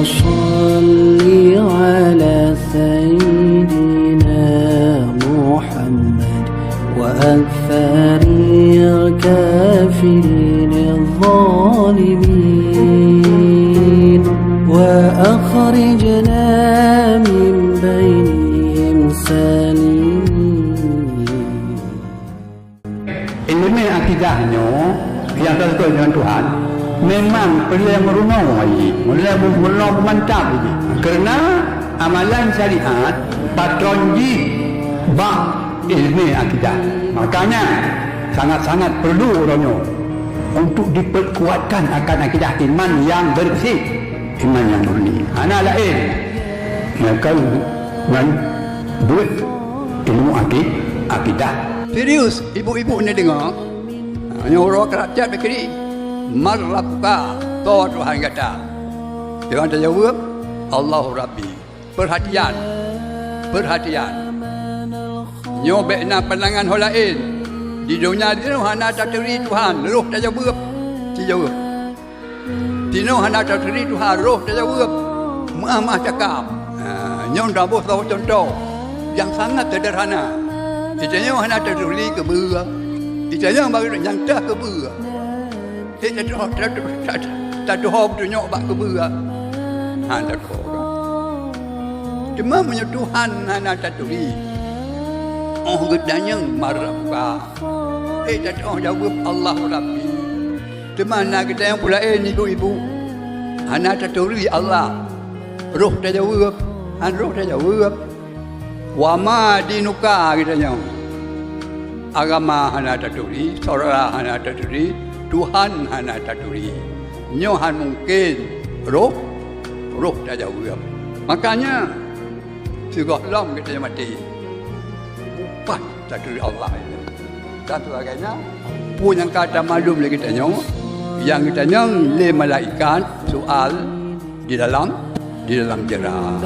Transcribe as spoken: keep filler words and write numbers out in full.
صل على سيدنا محمد وأكثر الكافرين الظالمين وأخرجنا من بينهم سالمين. Ileumèe akidah nyoe nyang teuseutôt ngon Tuhan memang peureulèe meurunoe, peureulèe meurunoe meumantap jih. Kareuna amalan syariat patron jih bak ileumèe akidah. Makanya sangat-sangat perlu uroe nyoe untuk diperkuatkan akan akidah iman yang bersih, iman yang murni. Hana laén melainkan ngon buet ilmu aki-, akidah. Serius, ibu-ibu ni deungoe. Ha, nyoe uroe karab that bak kiri. Man Rabbuka, soe Tuhan gata? Tuhan tajaweueb, Allahu Rabbi. Perhatian, perhatian. Nyoe bèk na pandangan ho laén. Di donya jinoe hana taturi Tuhan, roh tajaweueb, sijaweueb. Tinoe hana taturi Tuhan, roh tajaweueb, meuah-meuah cakap. Ha, nyoe taboh saboh cuntoh nyang sangat seudeurhana. Geutanyoe hana taturi keubeue. Geutanyoe baru nyang teuh keubeue. Eh, tatuho, tatu-, tatu-, tatuho peutunyok bak keubeue. Hana tatuho. Teuma meunyoe Tuhan hana taturi, 'oh geutanyong, "Man Rabbuka?" Eh, tatuho jaweueb, "Allahu Rabbi." Teuma na geutanyoe peue laén, ibu-ibu, hana taturi Allah. Roh tajaweueb, han roh tajaweueb. Wa ma dinuka geutanyoe. Agama hana taturi, syedara hana taturi, Tuhan hana taturi. Nyoe han mungken roh, roh tajaweueb. Makanya, sigohlom geutanyoe maté, upat taturi Allah. Dan sebagainya, peue nyang ka tamaklum lé geutanyoe, nyang geutanyong lé malaikat soal di dalam, di dalam jera.